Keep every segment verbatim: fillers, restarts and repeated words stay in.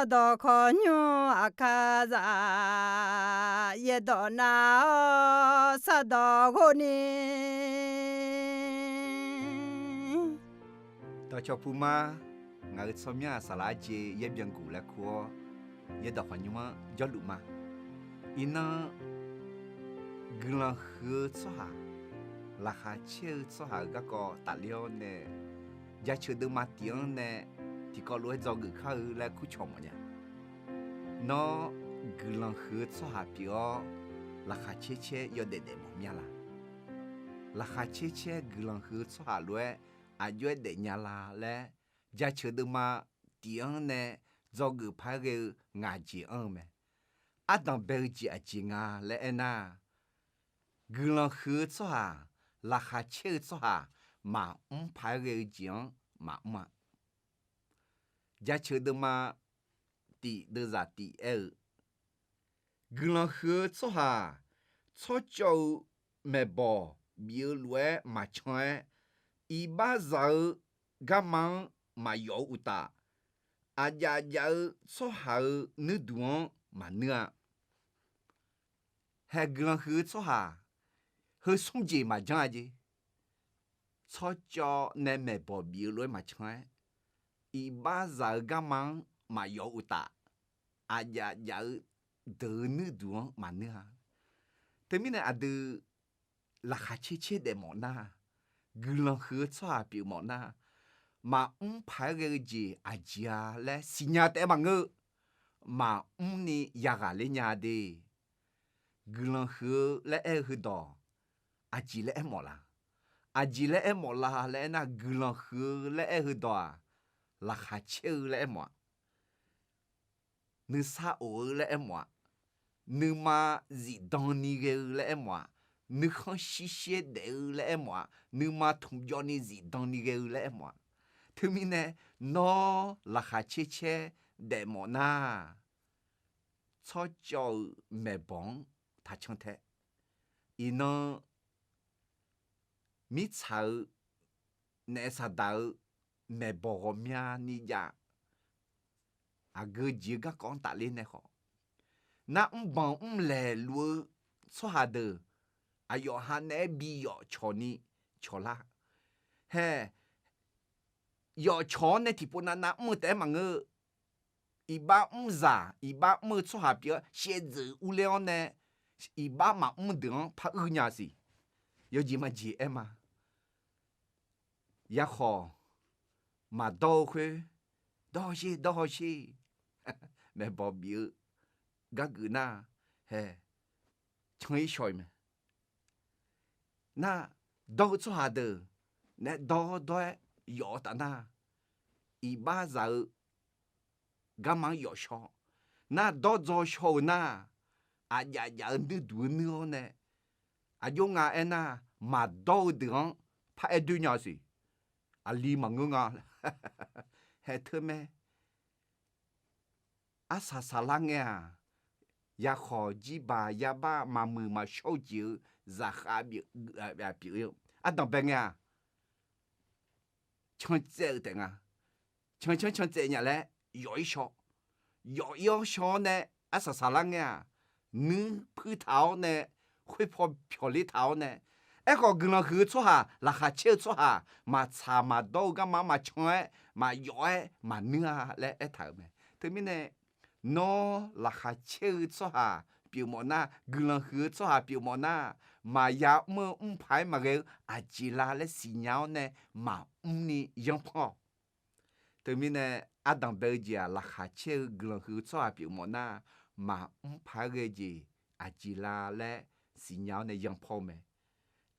Sardawq khawqnymr aqkar zaq, yaerdawq nav-awr sardawq ghov ni. Dawqcawq puma, ngaq-euq tsawrmyanr-aq saqlaq-aer jeq yaer byan guq laer kur-awr, yaerdawq khawqnymr-anr jawrluf ma. Iqnan, guiqlanq huiq-eu tsawrhaq, laqkhaq caer-eu tsawrhaq-euq garkawv tafler-awr nae, jaceuq deuvma tif-anr nae tiqkawv lof-aer dzawgeuf kar-eu laer kurcawq mawfnya. Nawr, guiqlanq huiq-eu tsawrhaq pyeuf-awr, laqkhaq caer caer yawdaef daef mawf mya la? Laqkhaq caer caer guiqlanq huiq-eu tsawrhaq lof-aer aqjox-aer daefnya la laer, jaceuq deuvma tif-anr nae dzawgeuf paq-aer ghae-eu ngaq jeq anr-eu mae. Ardanq bae-eu jeq aqjeq nga laer aernar, guiqlanq huiq-eu tsawrhaq, laqkhaq caer-eu tsawrhaq maqmr paq-aer ghae-eu jeq-anr maqmr-a. Jaceuq deuvma tif deuvzaq tif aer-eu, guiqlanq huiq-eu tsawrhaq, tsawrcawv-eu maeqbawq bif-eu lof-aer maqcan-aer, iqbaxzaq-eu garma-anr maqyawf-eu uqtaf, aqjaf jaf-eu tsawrhaq-euq nuirduq-anr maqnuir-a. Haeq guiqlanq huiq-eu tsawrhaq, heu smr jeq maqjanr-a jeq. Tsawrcawv nae maeqbawq bif-eu lof-aer maqcan-aer, iqbaxzaq-eu garma-anr maqyawf-eu uqtaf, aqjaf jaf-eu deuq-eu nuirduq-anr maqnuir-a. Teumirnae aqdui laqkhaq caer caer daefmawf nar, guiqlanq huiq-eu tsawrhaq pyeufmawf nar, maqmr paq-aer ghae-eu jeq aqjeq-a laer siqnya taef-aer maqngeur-eu, maqmr ni yaghaq ler nya de. Guiqlanq huiq-eu laer aer-eu heudawq, aqjeq laer aermawf la? Aqjeq laer aermawf la laer aernar, guiqlanq huiq-eu laer aer-eu heudawq-aq, laqkhaq caer-eu laer aermawf-a. Nuisar of-eu laer aermawf-a. Nuima zifdan ni ghae-eu laer aermawf-a. Nuikhanr shir shaer daef-eu laer aermawf-a. Nuima tmqjawv ni zifdan ni ghae-eu laer aermawf-a. Teumirnae, nawr laqkhaq caer caer daefmawf nar, tsawrcawv-euq maeqbawq-anr taqcan tae. Iqnan, mirtsaq-eu naef saqdaq-eu maeqbawq ghawqmyani jav, aqgeu jeq-eu garkawv-anr tafler nae khawf, nar mrbanq mrlaeq luf-eu tsawrhaq deuq aqyawf ha naeq-aer bi yawf cawq ni cawq lar. Hae, yawf cawq-awr nae tiqpov navnav mr-eu taef-aer maqngeur-eu, iqbax mrzaq iqbax mr-eu tsawrhaq pyeuf-awr shaevdzeuf urler-awr nae, iqbax maqmr deuq-anr par uir nya siq. Yawjeq majeq aer ma. Yarkhawf maqdawr-eu khoer, dawr haw sher dawr haw sher, maeqbawq bif-eu gargeuf nar, hae, can-ir shaw-iq mae. Nar, dawr-eu tsawrhaq deuq nae dawr dawr-aer yawf-eu taf nar, iqbaxzaq-eu garma-anr yawf shaw. Nar, dawr dzaw shaw-euq nar, aqjaf jaf-eu nuirduq-eu nuir-awr nae, aqjox nga aernar, maqdawr-eu deuq-anr paraer doer nya siq. Aqli maqngeur nga. Hae teu mae. Arsaq saqlar ngae-aq, yakhawq jirbaq yabar maqmuiq maqshawr-eu jeq-eu zaqkhav pyeuf-eu, ardanqbae ngae-aq, cantsaev-eu taef nga. Cancanr cantsaev nya laer yawf-ir shaw. Yawf-ir-awr shaw-awr nae, arsaq saqlar ngae-aq, nuir puir taq-awr nae, khoer paw pyawqler taq-awr nae, aerkhawf guiqlanq huiq-eu tsawrhaq, laqkhaq caer-eu tsawrhaq, maqtsaq maqdawr-eu garma-anr maqcan-aer maqyawf-aer maqnuir-a laer aertaq-euq mae. Teumirnae, nawr laqkhaq caer-eu tsawrhaq pyeufmawf nar, guiqlanq huiq-eu tsawrhaq pyeufmawf nar, maqya mr-eu mr paq-aer maqghae-eu aqjeq la laer siqnya-awr nae maqmr ni yanrpanr-awq. Teumirnae, ardanqbae-eu jeq-aq, laqkhaq caer-eu guiqlanq huiq-eu tsawrhaq pyeufmawf nar, maqmr paq-aer ghae-eu jeq aqjeq la laer siqnya-awr nae yanrpanr-eu mae.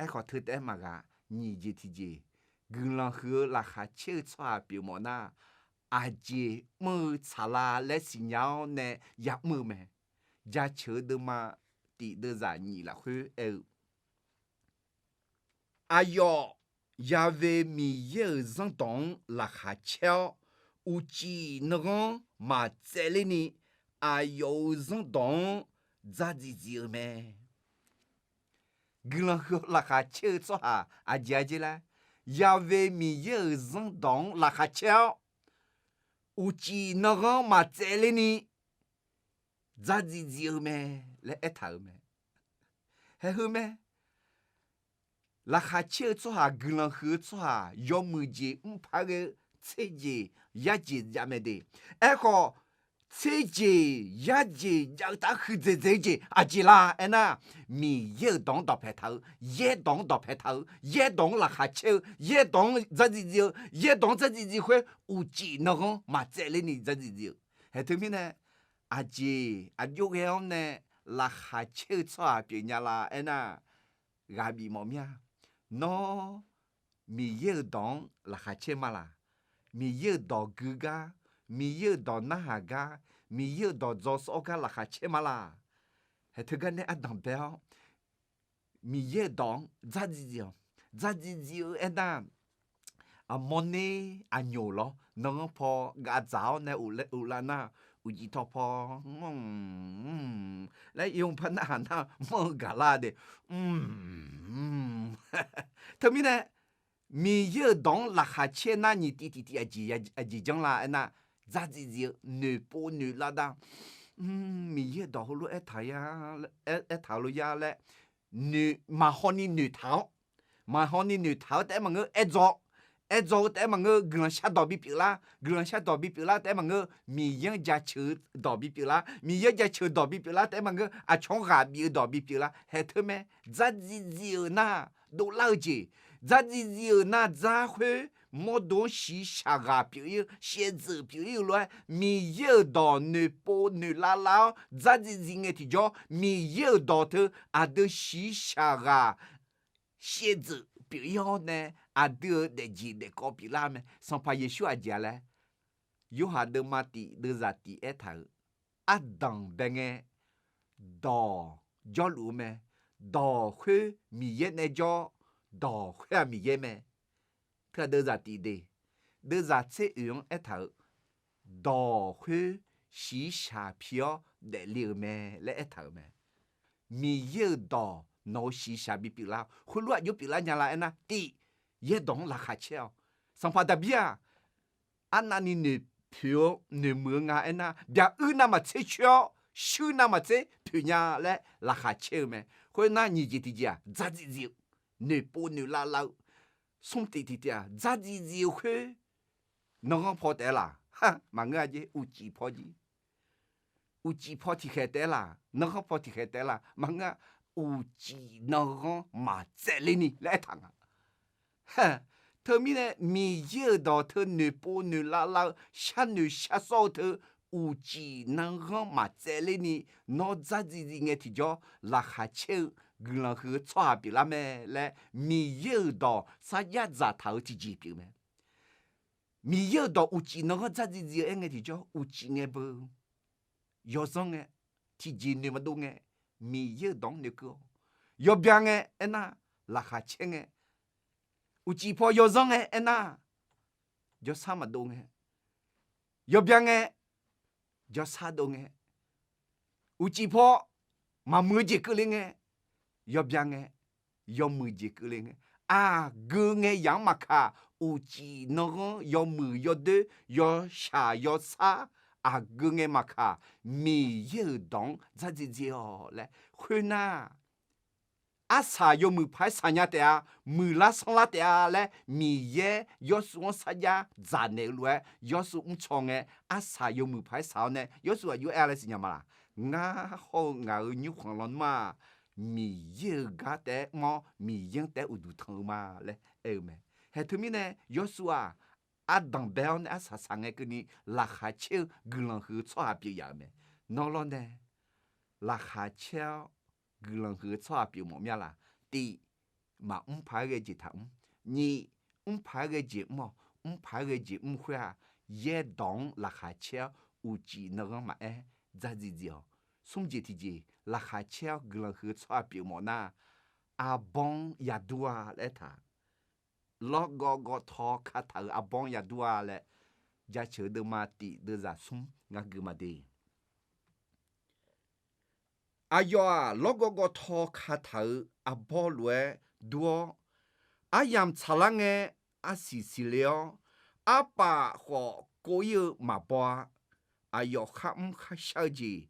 Aerkhawf teu taef-aer maqghaq nyiq jeq tiqjeq, guiqlanq huiq-eu laqkhaq caer-eu tsawrhaq pyeufmawf nar, aqjeq mr-eu tsaq la laer siqnya-awr nae ya'mr-eu mae. Jaceuq-eu deuvma tif deuvzaq nyiq lafkhoer aer-eu, aqyawf Ya'we Miqyaer-euq zanrdawq-anr laqkhaq caer-awr, uqcif nanghanr maqtsaevler ni, aqyawf-euq zanrdawq-anr dzardziq dziq-eu mae. Guiqlanq huiq-eu laqkhaq caer-eu tsawrhaq aqjeq-a jer laer, Ya'we Miqyaer-euq zanrdawq-anr laqkhaq caer-awr, uqcif nanghanr maqtsaevler ni dzardziv dziv-eu mae laer aertaq-euq mae. Haeq heu mae. Laqkhaq caer-eu tsawrhaq, guiqlanq huiq-eu tsawrhaq, yawmuiq jeq mrpaq ghae-eu tserjeq yarjeq jav mae de. Aerkhawf, tserjeq yarjeq jav-eu taf-aer huiqdzaeq dzaeq-eu jeq aqjeq la aernar, Miqyaer-euq dawq-anr dawqpae taq-eu, yaerdawq-anr dawqpae taq-eu, yaerdawq-anr laqkhaq caer-eu, yaerdawq-anr dzardziv dziv-eu, yaerdawq-anr dzardziv dziv khoer uqcif nanghanr maqtsaevler ni dzardziv dziv-eu. Haeq teumirnae, aqjeq aqjox ghae-awr nae laqkhaq caer-eu tsawrhaq pyeufnya la aernar, ghaq bif mawf mir-a. Nawr Miqyaer-euq dawq-anr laqkhaq caer ma laq? Miqyaer-euq dawq gui gar, Miqyaer-euq dawq narhaq gar, Miqyaer-euq dawq dzaw sawr gar laqkhaq caer ma laq? Haeq teugar nae ardanq bae-awr, Miqyaer-euq dawq-anr dzardziv dziv-awq. Dzardziv dziv-eu aernar, aqmawr ner aqnyoq lawr nanghanr paw gavdzaq-awr nae uvlav nar, uqcif tawqpaw laer yawbar narhaq nar manr-eu gaqlar de. Teumirnae, Miqyaer-euq dawq-anr laqkhaq caer nar nyiq tiv tiq tiv aqjeq janr la aernar, dzardziv dziv-eu noeqpov noeqlav dar, Miqyaer-euq dawq heulof aertaq-a, aertaq-eu lof ya laer, maqhaw ni noeqtaq-awr, maqhaw ni noeqtaq-eu taef-aer maqngeur, aerdzaw, aerdzaw-eu taef-aer maqngeur, guiqlanq shardawq bipyeuf lar, guiqlanq shardawq bipyeuf lar taef-aer maqngeur, Miqyaer-anr jaceuq-eu dawq bipyeuf lar, Miqyaer-anr jaceuq dawq bipyeuf lar taef-aer maqngeur, aqcawq-anr ghaq bif-eu dawq bipyeuf lar, haeq teumae, dzardziv dziv-euq nar, dovlar-eu jeq, dzardziv dziv-euq nar dzar khoer, mawrdo-anr shiqshaq ghaq pyeuf-ir-eu, shaevdzeuf pyeuf-ir-eu lof-aer, Miqyaer-euq dawq noeqpov noeqlav lav-awr dzardziv dziv ngae tiqjawr, Miqyaer-euq dawq teu aqdui shiqshaq ghaq shaevdzeuf pyeuf-ir-awr nae, aqdui-euq daefjeq daefkawv pyeuflar mae. Sanqpaq Yeqsur aqjeq-a laer, Yorhaq deuvma tif deuvzaq tif aertaq-euq, ardanq bae ngae, dawq jawrluf-eu mae. Dawq khoer Miqyaer nae jawr, dawq khoer-aq Miqyaer mae. Teughaq deuvzaq tif de, deuvzaq tser oeq-anr aertaq-euq, dawq khoer shiqshaq pi-awr daefle-euq mae laer aertaq-euq mae. Miqyaer-euq dawq nawq-euq shiqshaq bipyeuf lar, khoerlof-aer aqjox pyeuflar nya la aernar, tif, yaerdawq-anr laqkhaq caer-awq. Sanqpaq Daqbir-aq, arnavni noeqpoeq-eu noeqmuiq-eu nga aernar, byaq uir navmaqtser coer-awr, shuir navmaqtser poeq nya laer laqkhaq caer-eu mae. Khoernar, nyiq jeq tiqjeq-aq, dzardziv dziv-eu, noeqpov noeqlav lav-eu, smr tif tiqtiv-aq, dzardziv dziv-eu khoer, nanghanr paw taef-aer laq? Maqngeur-a jer, uqcif paw jir. Uqcif paw tiqkhaeq taef-aer laq? Nanghanr paw tiqkhaeq taef-aer laq? Maqngeur-a, uqcif nanghanr maqtsaevler ni laer aertaq nga. Teumirnae Miqyaer-euq dawq teu noeqpov noeqlav lav-eu, sharnoeq sharsawr-eu teu uqcif nanghanr maqtsaevler ni, nawr dzardziv dziv ngae tiqjawr laqkhaq caer-eu guiqlanq huiq-eu tsawrhaq pyeuflar mae laer Miqyaer-euq dawq sarjax dzaqtaq-eu tiqjeq pyeuf mae. Miqyaer-euq dawq uqcif nanghanr dzardziv dziv-eu aer ngae tiqjawr, uqcif ngae beu, yawzanr ngae, tiqjeq noeq maqdov ngae, Miqyaer-euq dawq-anr noeqkeuv-awr, yawbya ngae aernar, laqkhaq caer ngae, uqcif paw yawzanr ngae aernar, jawrsar maqdov ngae, yawbya ngae, jawrsar dov ngae, uqcif paw maqmuiq-eu jeq keuvle ngae, yawbya ngae, yawmuiq jeq keuvle ngae, aqgeu ngae yaq-anr maqkaq, uqcif nanghanr yawmuiq yawdoer yawshaq yawsar, aqgeu ngae maqkaq, Miqyaer-euq dawq-anr dzardziv dziv-awq laer khoernar, arsaq yawmuiq paq-aer saqnya taef-a, muiqlar sanrlar taef-a laer Miqyaer Yawrsuv-anr sarjax dzaqnaeq-eu lof-aer, Yawrsuv mrcaw ngae, arsaq yawmuiq paq-aer saq-awr nae, Yawrsuv aqjox aer-a laer siqnya ma laq? Ngar hawr-eu ngaq-euq nymrkhanq lawnmr-aq, Miqyaer-euq gar taef-aer mr-awr, Miqyaer-anr taef-aer uqduq tanq-eu ma laer aer-eu mae. Haeq teumirnae Yawrsuv-aq, ardanq bae-awr nae arsaq saq ngae keuvni laqkhaq caer-eu guiqlanq huiq-eu tsawrhaq pyeuf yaf-euq mae. Nawr lawr nae laqkhaq caer-awr guiqlanq huiq-eu tsawrhaq pyeuf mawf mir-a laq? Tif, maqmr paq-aer ghae jeq taqmr. Nyiq, mr paq-aer ghae jeq mr-awq. Mr paq-aer ghae jeq mr khoer-aq, yaerdawq-anr laqkhaq caer-awr uqcif nanghanr maqaer dzardziv dziv-awq. Smr jeq tiqjeq, laqkhaq caer-awr guiqlanq huiq-eu tsawrhaq pyeuf mawf nar, arbawr-anr yadur-a laer aertaq. Lawrgawv gawvtaw kataq-euq arbawr-anr yadur-a laer, jaceuq-eu deuvma tif deuvzaq smr ngar gui ma de. Aqyawf-aq, lawrgawv gawvtaw kataq-euq arbawr lof-aer dur-awr, aryamq tsaqlar ngae, arsiq siqle-awr, arpaf khawf kov-ir-eu maqbaw-a. Aqyawf kharmr kharshar-eu jeq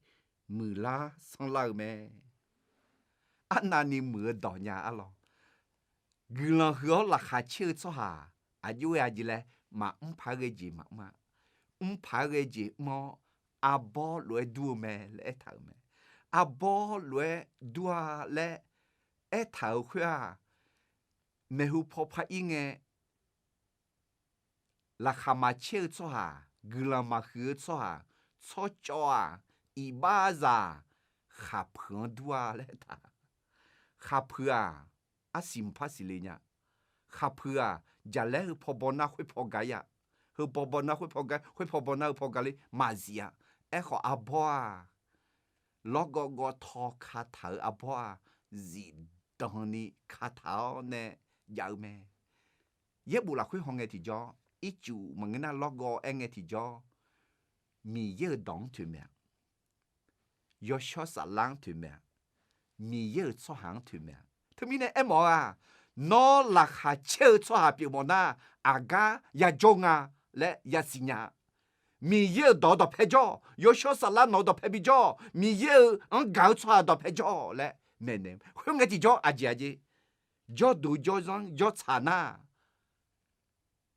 muiqlar sanrlar-eu mae. Arnavni muiq-eu dawq nya arlawr. Guiqlanq huiq-awr laqkhaq caer-eu tsawrhaq aqjox-aer-a jeq laer, maqmr paq-aer ghae jeq maqmr-a. Mr paq-aer ghae jeq mr-awr, arbawr lof-aer dur-eu mae laer aertaq-euq mae. Arbawr lof-aer dur-a laer aertaq-euq khoer-aq, maeqhu paw par-ir ngae, laqkhaq maqcaer-eu tsawrhaq, guiqlanq maqhuiq-eu tsawrhaq, tsawrcawv-aq, iqbaxzaq khaqpuiq-anr dur-a laer aertaq. Khaqpuiq-aq, arsiq mqpar siqle nya. Khaqpuiq-aq, jaqlaer heu paw baw nar khoer paw ga-ir-a. Heu paw baw nar khoer paw ga, khoer paw baw nar heu paw ga le maqzif-a. Aerkhawf arbawr-aq, lawrgawv gawv taw kataq-euq arbawr-aq, zifdan ni kataq-awr nae jav-eu mae. Yaerbof lafkhoer haw ngae tiqjawr, ircuf maqngeur nar lawrgawv aer ngae tiqjawr, Miqyaer-euq dawq-anr toeqmaeq-a. Yawshawr Saflar-anr toeqmaeq-a. Miqyaer-euq tsawrhaq-anr toeqmaeq-a. Teumirnae aermawf-eu-aq, nawr laqkhaq caer-eu tsawrhaq pyeufmawf nar, aqgar yajawr nga laer yasiq nya-a. Miqyaer-euq dawq-eu dawqpae jawr, Yawshawr Saflar nawq-eu dawqpae bijawr, Miqyaer-euq-anr gaq-eu tsawrhaq dawqpae jawr laer maeqnaeq. Khoerngae tiqjawr aqjeq-a jeq, jawrduq jawrzanr jawrtsaq nar,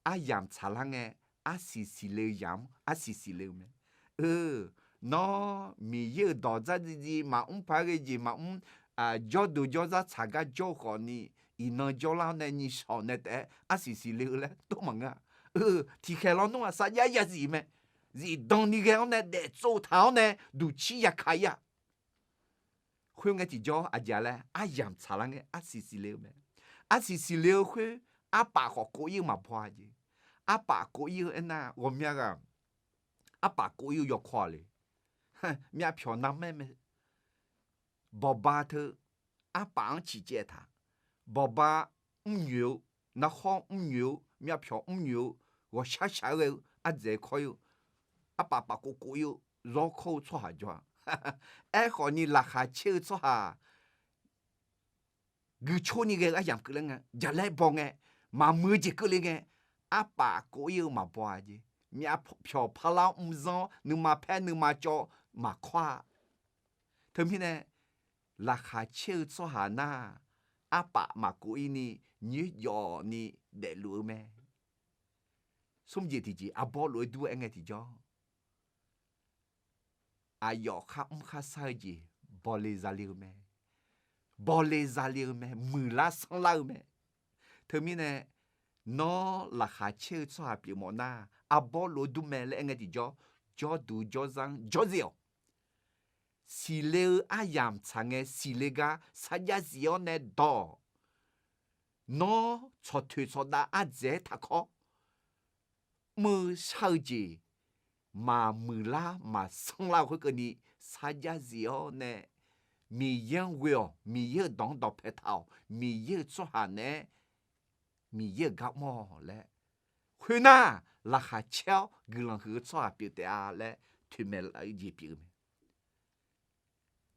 aryamq tsaqlar ngae, arsiq siqle-eu yamq-anr arsiq siqle-eu mae. Eu, nawr Miqyaer-euq dawq dzardziv dziv maqmr paq-aer ghae jeq maqmr, jawrduq jawrzar tsaq gar jawr-eu khawfni, iqnan jawrlar-awr nae nyiq shawq nae taef-aer arsiq siqle-eu laer tov maqngeur-a. Eu, tiqkhaeq lawnmr-aq sarjax yazif mae. Zifdan ni ghae-awr nae daeftsov taq-awr nae duqcir yakaq-ir-a. Khoerngae tiqjawr aqjeq-a laer aryamq tsaqlar ngae arsiq siqle-eu mae. Arsiq siqle-eu khoer, arpaf khawf kov-ir-eu maqbaw-a jeq. Arpaf kov-ir-eu aernar ghawqmya ghaq, arpaf kov-ir-eu yawkawr-a le. Myavpyawq narmaer mae. Bawqba teu arpaf-anr ciqcaev taq. Bawqba mrnyoeq-eu, narkhawr mrnyoeq-eu, myavpyawq mrnyoeq-eu, ghawqshar shaq-aer ghae-eu ardzaeq kawr-ir-eu, arpaf paf kov kov-ir-eu, zawr kawr-eu tsawrhaq jawr-a. Aerkhawfni laqkhaq caer-eu tsawrhaq guicoer ni ghae-eu aryamq keuvle ngae, jaqlaer baw ngae, maqmuiq-eu jeq keuvle ngae, arpaf kov-ir-eu maqbaw-a jeq. Myavpyawq parlar mrzanr-awr nuima paer nuima cawv maqkawr-a. Teumirnae, laqkhaq caer-eu tsawrhaq nar, arpaf maqkov-ir ni nyoerjawf ni daefluf-eu mae. Smr jeq tiqjeq arbawr lof-aer dur-aer ngae tiqjawr, aqyawf kharmr kharshar-eu jeq bawle zale-eu mae. Bawle zale-eu mae, muiqlar sanrlar-eu mae. Teumirnae, nawr laqkhaq caer-eu tsawrhaq pyeufmawf nar, arbawr lof-aer dur mae laer aer ngae tiqjawr, jawrduq jawrzanr jawrze-awq. Siqle-eu aryamq tsaq ngae siqle gar sarjax zif-awr nae dawq. Nawr tsawqtoeq tsawqdav ardzaeq-aer taqkawr. Mr-eu shar-eu jeq maqmuiqlar maqsanrlar-eu khoerkeuvni sarjax zif-awr nae, Miqyaer-anr ghoe-awq, Miqyaer-euq dawq-anr dawqpae taq-awq, Miqyaer-euq tsawrhaq naeq-aer Miqyaer-euq gar mr-awq laer, khoernar, laqkhaq caer-awr guiqlanq huiq-eu tsawrhaq pyeuf taef-a laer toeqmaeq laf-eu jeq pyeuf-eu mae.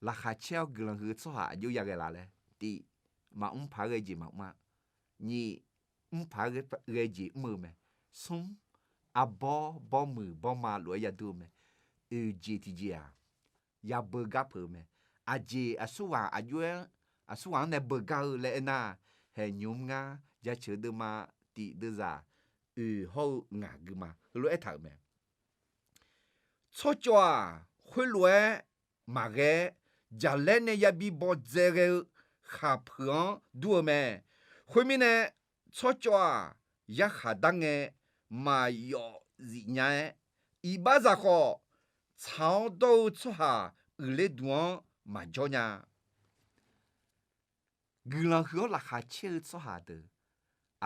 Laqkhaq caer-awr guiqlanq huiq-eu tsawrhaq aqjox ya ghae laf laer, tiq, maqmr paq-aer ghae jeq maqmr-a. Nyiq, mr paq-aer ghae jeq mr-eu mae. Smr, arbawr bawrmuiq bawrma lof-aer yadur-eu mae. Oeq jeq tiqjeq-aq, yabeu gar peuq-eu mae. Aqjeq aqsurghaq aqjox-aer, aqsurghaq-anr nae beugar-eu laer aernar, haeqnymr ngar jaceuq deuvma, tiq deuvzaq, oeq hawr-eu ngaq guima heulof-aer taq-euq mae. Tsawrcawv-aq, khoerlof-aer maqghae-aer, jaqlaer nae yabi bawdzae ghae-eu khaqpuiq-anr dur-eu mae. Khoermirnae, tsawrcawv-aq, yarkhaq dar ngae maqyawf zifnya-aer, iqbaxzaq khawf, tsaq-awr dawr-eu tsawrhaq uiqler duq-anr maqjawr nya. Guiqlanq huiq-awr laqkhaq caer-eu tsawrhaq deuq,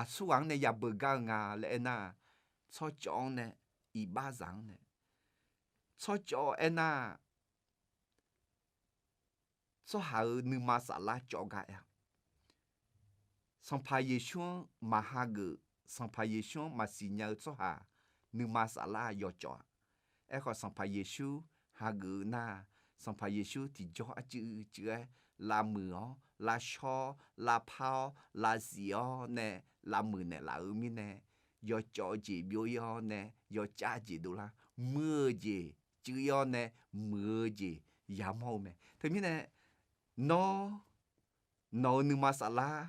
aqsurghaq-anr nae yabeu gar-eu nga laer aernar, tsawrcawv-anr nae, iqbaxzaq-anr nae, tsawrcawv aernar, tsawrhaq-euq nuima saflar cawv gar aer-a. Sanqpaq Yeqsur-anr maqhageuf, Sanqpaq Yeqsur-anr maqsiq nya-eu tsawrhaq nuima saflar yawcawv-a. Aerkhawf, Sanqpaq Yeqsur hageuf-eu nar, Sanqpaq Yeqsur tiqjawr arcuiv cuiv-aer lavmuiq-awr, lavshawr-awr, lavpar-awr, lavzif-awr nae lavmuiq naeqlaf-eu mirnae, yawcawv-eu jeq byov-ir-awr nae yawcav jeq dovlar, muir-eu jeq cuiv-ir-awr nae muiq-eu jeq yamawr-eu mae. Teumirnae, nawr, nawq-euq nuima saflar,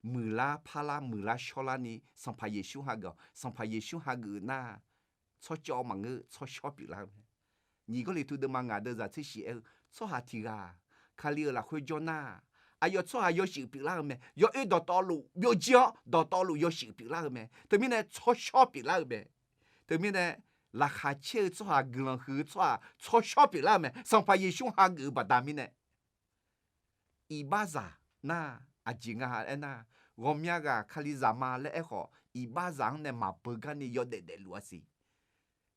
muiqlar parlar muiqlar shawrlarni Sanqpaq Yeqsur hageuf-awq. Sanqpaq Yeqsur hageuf nar, tsawrcawv maqngeur, tsawrshawr pyeuflar-eu mae. Nyiq Gawrliqtu deuvma ngaq deuvzaq tser shiq aer-eu, tsawrhaq tiq ghaq Kali-euq lafkhoer jawr nar, aqyawf tsawrhaq yawshuif pyeuflar-eu mae. Yawoer dawqtawvluf byovjir-awr dawqtawvluf yawshuif pyeuflar-eu mae. Teumirnae tsawrshawr pyeuflar-eu mae. Teumirnae, laqkhaq caer-eu tsawrhaq, guiqlanq huiq-eu tsawrhaq tsawrshawr pyeuflar-eu mae. Sanqpaq Yeqsur hageuf-eu baqda mirnae, iqbaxzaq nar, aqjeq nga aernar, ghawqmya ghaq Kalizaq ma laer aerkhawf, iqbaxzaq-anr nae maqbeugar ni yawdaef daefluf-a siq.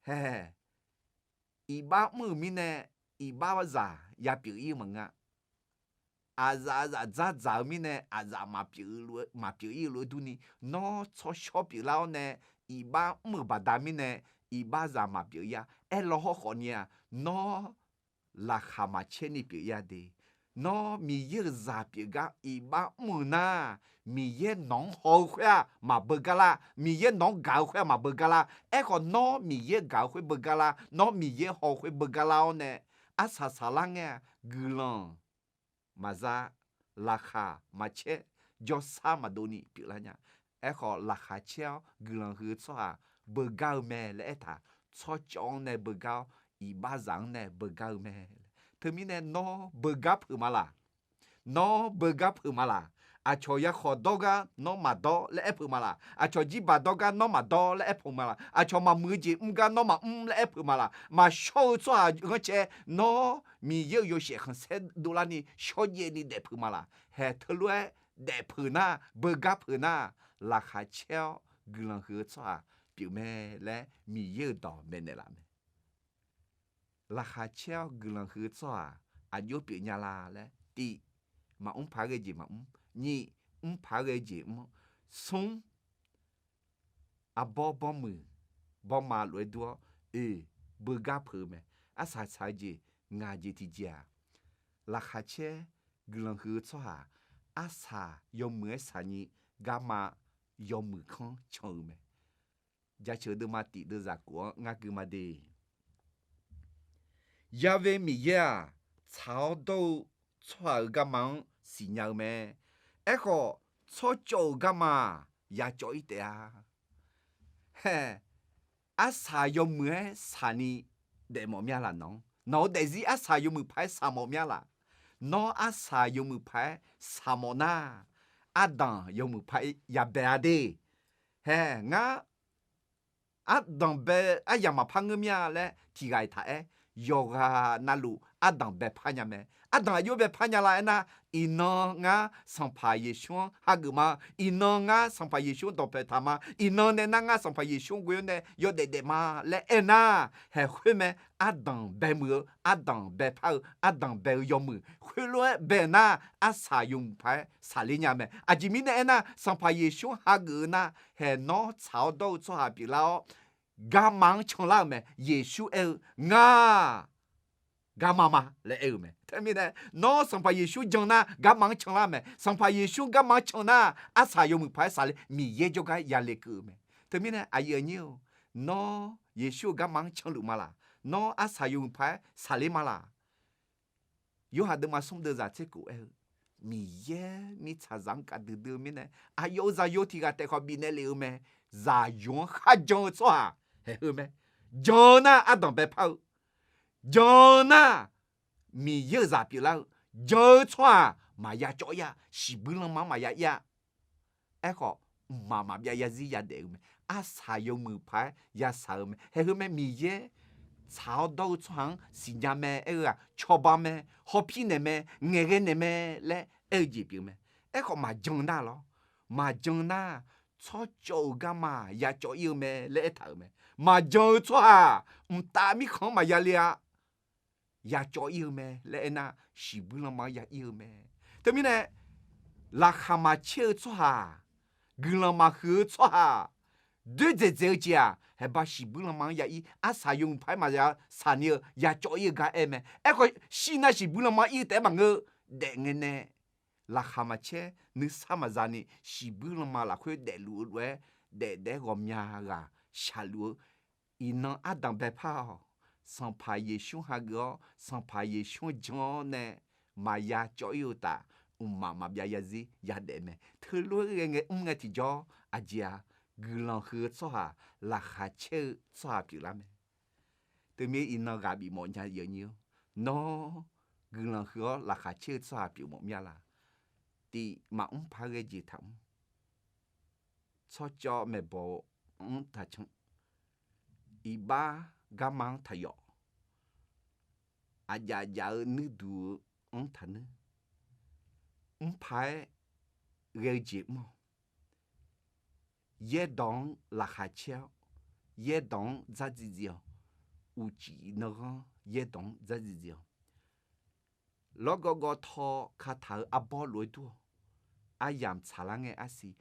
Hae, iqbax mr-euq mirnae iqbaxzaq yapyeuf-ir-eu maqngeur-a. Aqzaf aqzaf dzardzaq-eu mirnae aqzaf maqpyeuf-ir-eu lof-aer durni, nawr tsawrshawr pyeuflar-awr nae iqbax mr-euq baqda mirnae iqbaxzaq maqpyeuf-ir-a. Aerlaw hawrkhawf ni-aq, nawr laqkhaq maqcaer ni pyeuf-ir-a de. Nawr Miqyaer-euq zaq pyeufgar iqbax mr-euq nar, Miqyaer nawq-anr haw-eu khoer-aq maqbeugar lar. Miqyaer nawq-anr gaq-eu khoer-aq maqbeugar lar. Aerkhawf, nawr Miqyaer gaq-eu khoer beugar lar. Nawr Miqyaer haw-eu khoer beugar lar-awr nae, arsaq saqlar ngae-aq, guiqlanq maqza, laqkhaq maqcaer, jawrsar maqdov ni pyeuflar nya. Aerkhawf, laqkhaq caer-awr guiqlanq huiq-eu tsawrhaq beugar-eu mae laer aertaq, tsawrcawv-anr nae beugar-awr, iqbaxzaq-anr nae beugar-eu mae. Teumirnae nawr beugar peuq ma laq? Nawr beugar peuq ma laq? Aqcawq yakhawf dawr gar nawr maqdawr laer aer peuq ma laq? Aqcawq jirbaq dawr gar nawr maqdawr laer aer peuq ma laq? Aqcawq maqmuiq-eu jeq mr gar nawr maqmr laer aer peuq ma laq? Maqshawr-eu tsawrhaq ghanrcae nawr Miqyaer-euq yawshaef khanqsaer dovlarni shawrjaev ni daefpeuq ma laq? Hae, teulof-aer daefpeuq nar, beugar peuq nar, laqkhaq caer-awr guiqlanq huiq-eu tsawrhaq pyeuf mae laer Miqyaer-euq dawq maeqnaeq laf mae. Laqkhaq caer-awr guiqlanq huiq-eu tsawrhaq aqjox pyeuf nya la laer, tiq, maqmr paq-aer ghae jeq maqmr. Nyiq, mr paq-aer ghae jeq mr-awr. Smr, arbawr bawrmuiq bawrma lof-aer dur-awr, oeq, beugar peuq-eu mae. Arsaq saq-eu jeq ngaq jeq tiqjeq-aq, laqkhaq caer guiqlanq huiq-eu tsawrhaq arsaq yawmuiq-aer saqni garma yawmuiq kanr can-eu mae. Jaceuq deuvma tiq deuvzaq kof-anr ngar gui ma de. Ya've Miqyaer-aq, tsaq-awr dawr-eu tsawrhaq-euq garma-anr siqnya-eu mae. Aerkhawf, tsawrcawv-euq garma-aq, yacawv-ir taef-a. Hae, arsaq yawmuiq-aer saqni daefmawf mya laq nawq-anr? Nawq-eu daefzir arsaq yawmuiq paq-aer saqmawf mya laq? Nawr arsaq yawmuiq paq-aer saqmawf nar, ardanq yawmuiq paq-aer yabae-a de. Hae, ngar ardanq bae aryamq maqpar ngeur mir-a laer tiq ghaq-iq taq-aer, yawqghaq navluf ardanq baepar nya mae. Ardanq aqjox baepar nya la aernar, iqnan ngar Sanqpaq Yeqsur-anr hageuf ma. Iqnan ngar Sanqpaq Yeqsur-anr dawqpaeq taq ma. Iqnan nae nar ngar Sanqpaq Yeqsur-anr ghoe-awr nae yawdaef daef ma laer aernar, haeq khoer mae. Ardanq baemuiq-eu, ardanq baepar-eu, ardanq bae-eu yawmuiq khoerlof-aer bae nar, arsaq yawmuiq paq-aer saqler nya mae. Aqjeq mirnae aernar, Sanqpaq Yeqsur-anr hageuf-eu nar, haeq nawr tsaq-awr dawr-eu tsawrhaq pyeuflar-awr, garma-anr canlar-euq mae. Yeqsur aer-eu, Ngar garma ma laer aer-eu mae. Teumirnae, nawr Sanqpaq Yeqsur jan nar, garma-anr canlar mae. Sanqpaq Yeqsur garma-anr can nar, arsaq yawmuiq paq-aer saqler, Miqyaer jawrgar yale keuv-eu mae. Teumirnae aqyuif aqnyir-or, nawr Yeqsur-euq garma-anr canluf ma laq? Nawr arsaq yawmuiq paq-aer saqler ma laq? Yorhaq deuvma smr deuvzaq tser kof aer-eu, Miqyaer mirtsaqzaq-anr gaqdui dui-eu mirnae, aqyawf-euq zaqyo tiq ghaq taef khawf bifnaeq lef-eu mae. Zaqyo-anr kharjan-eu tsawrhaq haeq heu mae. Jan-eu nar ardanq baepar-eu, jan-eu nar Miqyaer-euq zaq pyeuflar-eu, jan-eu tsawrhaq maqya cawv-ir-a. Shiqbuir lanma-anr maqya ir-a. Aerkhawf, mqmaq maqbyav yazir yadaef-eu mae. Arsaq yawmuiq paq-aer yasaq-eu mae. Haeq heu mae. Miqyaer tsaq-awr dawr-eu tsawrhaq-anr siqnya mae. Aer-eu-aq, cawba mae, hawpir naeq mae, ngaeqghae naeq mae laer aer-eu jeq pyeuf mae. Aerkhawf, maqjan nar lawr, maqjan nar, tsawrcawv-euq garma-aq ya cawv-ir-eu mae laer aertaq-euq mae. Maqjan-eu tsawrhaq mqtav mirkhanq-anr maqya le-a. Ya cawv-ir-eu mae laer aernar, shiqbuir lanma-anr ya ir-eu mae. Teumirnae, laqkhaq maqcaer-eu tsawrhaq, guiqlanq maqhuiq-eu tsawrhaq, doerdzaeq dzaeq-eu jeq-aq, haeqba shiqbuir lanma-anr ya ir, arsaq yawmuiq paq-aer maqya saqni-eu ya cawv-ir-eu gar aer mae. Aerkhawf, shir nar shiqbuir lanma-anr ir-eu taef-aer maqngeur. Daef ngae nae laqkhaq maqcaer, nuisar maqza ni shiqbuir lanma lafkhoer daefluf-eu lof-aer daef daef-aer ghawqmya ghaq shaqluf-eu iqnan ardanq baepar-awq. Sanqpaq Yeqsur hageuf-awr, Sanqpaq Yeqsur-anr jan-awr nae maqya cawv-ir-eu uqtaf, mqmaq maqbyav yarzir yadaef mae. Teulof-aer ghae ngae mr ngae tiqjawr, aqjeq-aq, guiqlanq huiq-eu tsawrhaq, laqkhaq caer-eu tsawrhaq pyeuflar mae. Teumirnae iqnan ghaq bifmawf nya yawnyir-or, nawr guiqlanq huiq-awr laqkhaq caer-eu tsawrhaq pyeufmawf mya la? Tiq, maqmr paq-aer ghae jeq taqmr. Tsawrcawv maeqbawq-eu anr taqcan, iqbax garma-anr taqyawf, aqjaf jaf-eu nuirduq-eu anr taqnuir, mr paq-aer ghae-eu jeq mr-awq. Yaerdawq-anr laqkhaq caer-awr, yaerdawq-anr dzardziv dziv-awq. Uqcif nanghanr yaerdawq-anr dzardziv dziv-awq. Lawrgawv gawv taw kataq-eu arbawr lof-aer dur-awq. Aryamq tsaqlar ngae arsiq,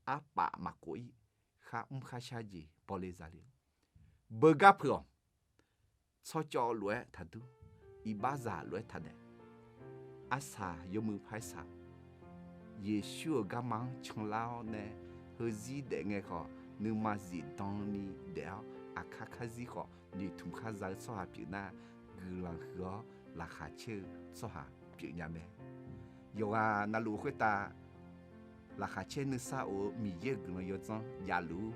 arpaf maqkov-ir, kharmr kharshar jeq bawle zale-awq. Beugar peuq-awq. Tsawrcawv lof-aer taqdur, iqbaxzaq lof-aer taqdaef. Arsaq yawmuiq parsaq, Yeqsur-euq garma-anr canlar-awr nae, heuzir daef ngae khawf, nuima zifdan ni daef-awr aqkar karzir khawf noeqtmq kharza-eu tsawrhaq pyeufnar, guiqlanq huiq-awr laqkhaq caer-eu tsawrhaq pyeufnya mae. Yawqghaq navluf khoertav laqkhaq caer nuisar of-eu Miqyaer-euq guiqlanq yawdzanr javluf